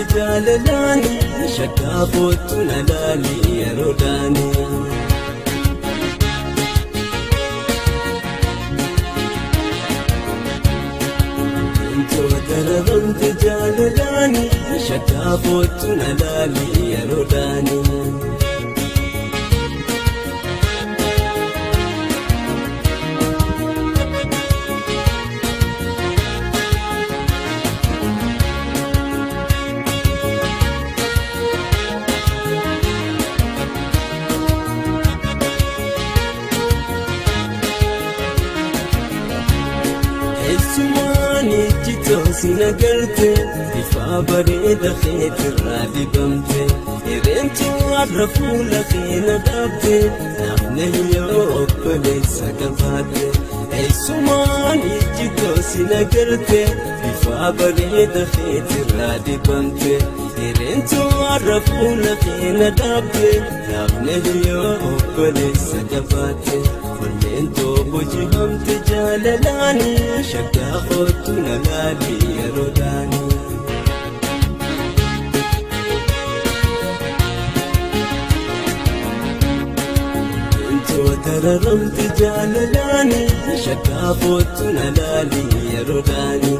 dararamte jaalalaani shakkaa kootu na laali yeroo daani. Dararamte jaalalaani shakkaa kootu na laali yeroo daani. Sina garte bifa bareeda keetirraa dibamte irreentu har'a fuula keena dhaabde namni yoo obboleessa qabaatte eessumaan ijjitoo sina garte bifa bareeda keetirraa dibamte irreentu har'a fuula keena dhaabde namni yoo obboleessa qabaatte. Onneen booji'amte jaalalaani shakkaa kootu na laali yeroo daani. Dararamte jaalalaani shakkaa kootu na laali yeroo daani.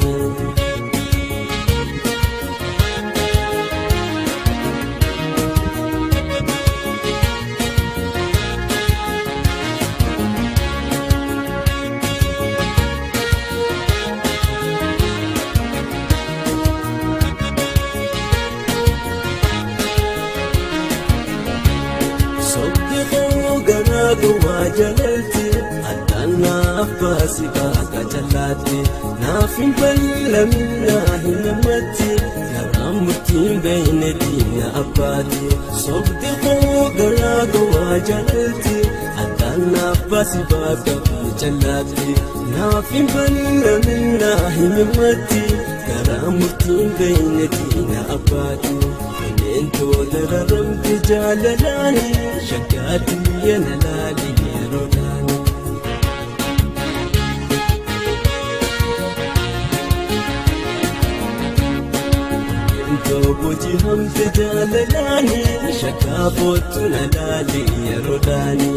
Jalalti addaan naaf baasi baaka jallaatti naaf hin bal'amin naa hin namatti garaan murtiin beeyne diina abbaati sobdi koo garaa gowwaa jalalti addaan naaf baasi baaka jallaatti naaf hin bal'amin naa hin namatti garaan murtiin beeyne diina abbaati. Onneen dararamte jaalalaani shakkaatti na laali yeroo daani. Booji'amte jaalalaani shakkaa kootu na laali yeroo daani.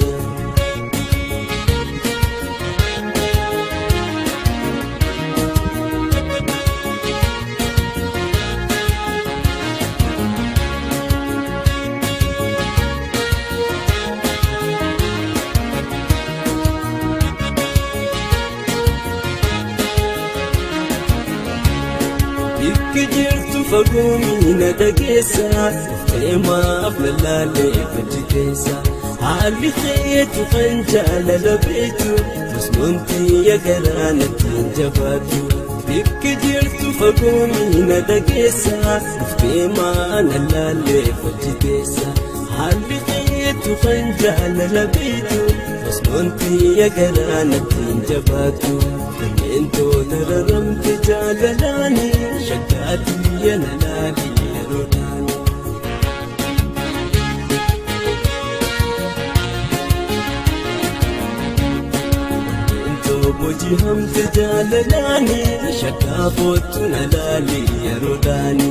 Bakki jirtu fagoo miina dhageessa dhuftee maaf lallaalee hojii keessa haalli keetu kan jaalala beektu musnoontii garaa natti hin jabaattu. Bakki jirtu fagoo miina dhageessa dhuftee maa lallaalee hojii keessa haalli keetu kan jaalala beektu musnoontii garaa natti hin jabaattu. Dararamte jaalalaani shakkaatti na laali yeroo daani. Booji'amte jaalalaani shakkaa kootu na laali yeroo daani.